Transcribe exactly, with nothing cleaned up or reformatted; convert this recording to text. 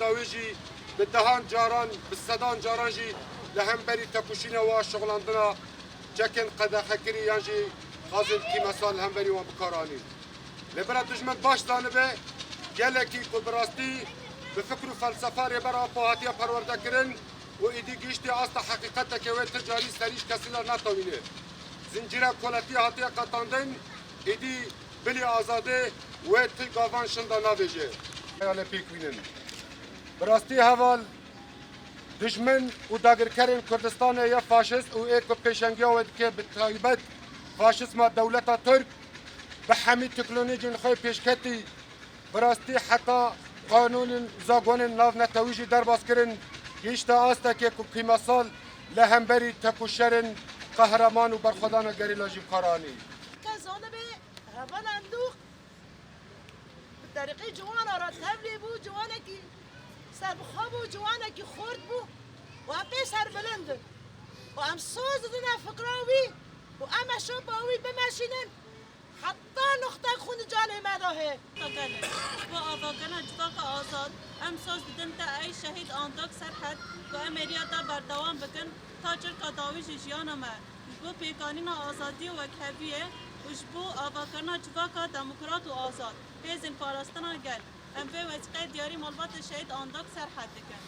Dawî jî bi dehan caran, bi sedan caran jî li hemberî tekoşîna wan şixulandina çekên qedexekirî yan jî xazên kîmesal li hemberî wan bi kar anîn. Lê bira dijmin baş zanibe, gelekî ku bi rastî bi fikr û felsefa Rêber Apo hatiye perwerdekirin û êdî gihiştiye asta heqîqetekê wê ti carî serî ji kesî de netewîne. Zincîra koletiyê hatiye qetandin, êdî bilî azadê wê ti gavan şinda navêje. Xeyalê pêk bînin. Bi rastî heval, dijmin û dagirkerên Kurdistanê ya faşist û ê ku pêşengiya wê dike bi taybet faşizma dewleta Tirk bi hemî teknolojiyên xwe pêşketî, bi rastî heta qanûnên zagonên navnetewî jî derbas kirin, gihişte astekê ku kîmesal li hemberî tekoşerên qehreman û berxwedana gerîla jî bi kar anî. Ke zanibe heval Endûq bi terîqê ciwana re tevlî bû, ciwanekî serbixwe bû, ciwanekî xort bû û em pê serbilind in. Û em soz didine fikra wî û em e şopa wî bimeşînin heta nuqteyek xwîn di canê me de hê. Gelek. Ji bo avakirina civaka azad, em soz didin te ey şehîd Andok Serhed ku em êriya te berdewam bikin ta çirka dawî ji jiyana me. Ji bo pêkanîna azadiyê û wekheviyê û ji bo avakirina civaka demokrat û azad, hêzên parastina gel, em vê wesîqeyê diyarî malbata şehîd Andok Serhed dikin.